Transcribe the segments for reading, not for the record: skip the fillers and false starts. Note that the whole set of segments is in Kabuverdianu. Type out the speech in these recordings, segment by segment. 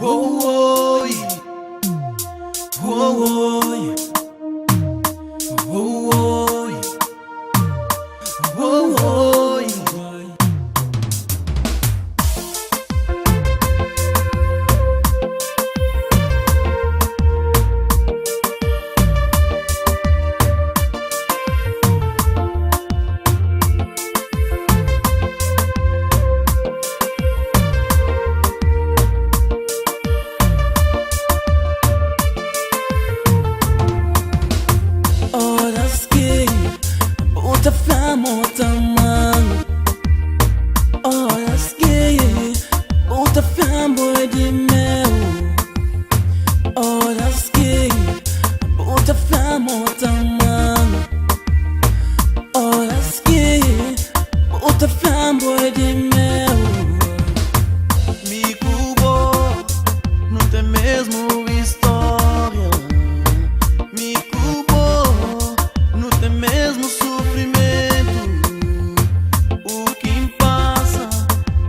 Oh, oi. Oh, oi. Oh, oi. Oh, oi. Óras ki bu ta fla-m ô ta ama-m. Óras ki bu ta fla-m bo é di meu. Óras ki bu ta fla-m ô ta ama-m. Óras ki bu ta fla-m bo é di meu. Mi ku bo nu ten mesmu istória. Mi ku bo nu ten mesmu sufrimentu. U ki N pasa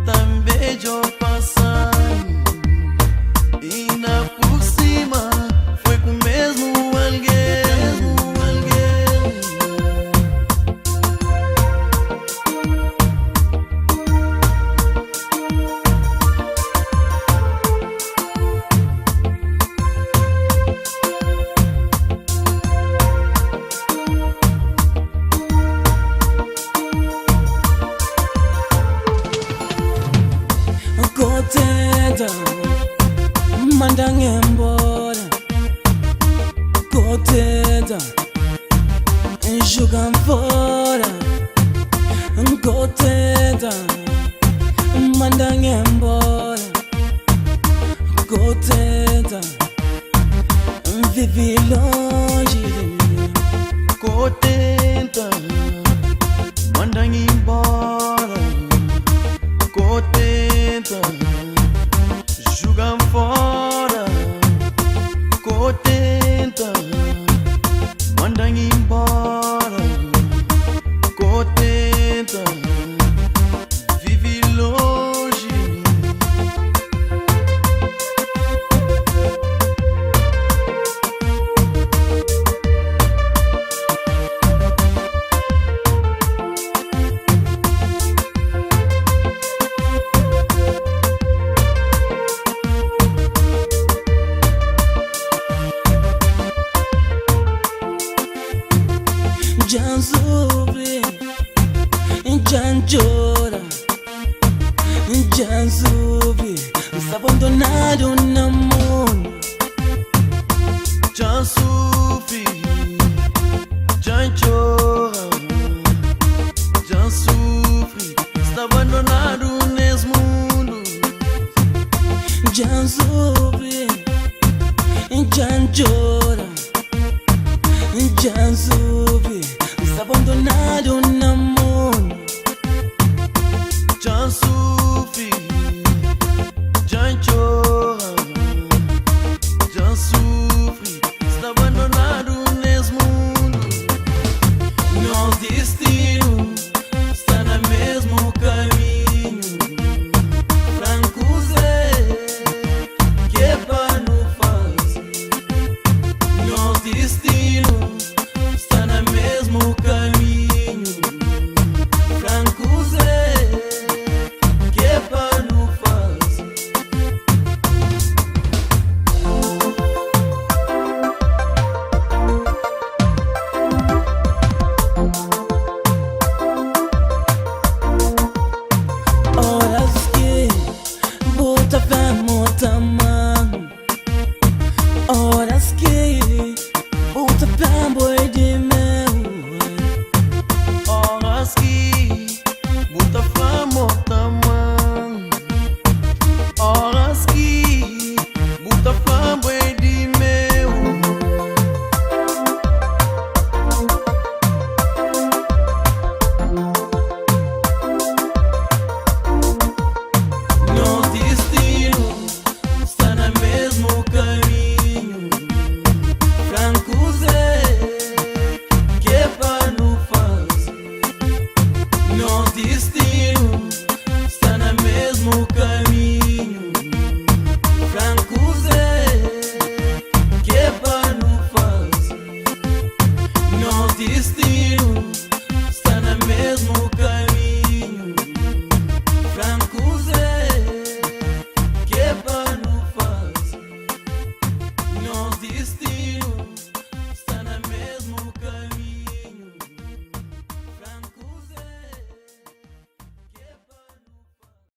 tanbe djo pasa-m. Inda pur sima foi ku mesmu algen. Ko tenta manda-m enbora. Ko tenta juga-m fora. Ko tenta manda-m enbora. Ko tenta vive lonji di mi. Ko tenta manda-m enbora. Ko tenta juga-m fora. Ko tenta manda-m enbora. Ko tenta vive lonji di mi. Dja N sufri, dja N txora, dja N sufri, N sta abandonadu na mundu. Dja N sufri, dja N txora, dja N sufri, sta abandonadu nes mundu. Dja N sufri, dja N txora, dja N sufri, N sta abandonadu na mundu. Dja N sufri, dja N txora, dja N sufri, sta abandonadu nes mundu. Nos distinu sta na mesmu kaminhu. Fla-m kuzê ki é pa nu faze. Tiste.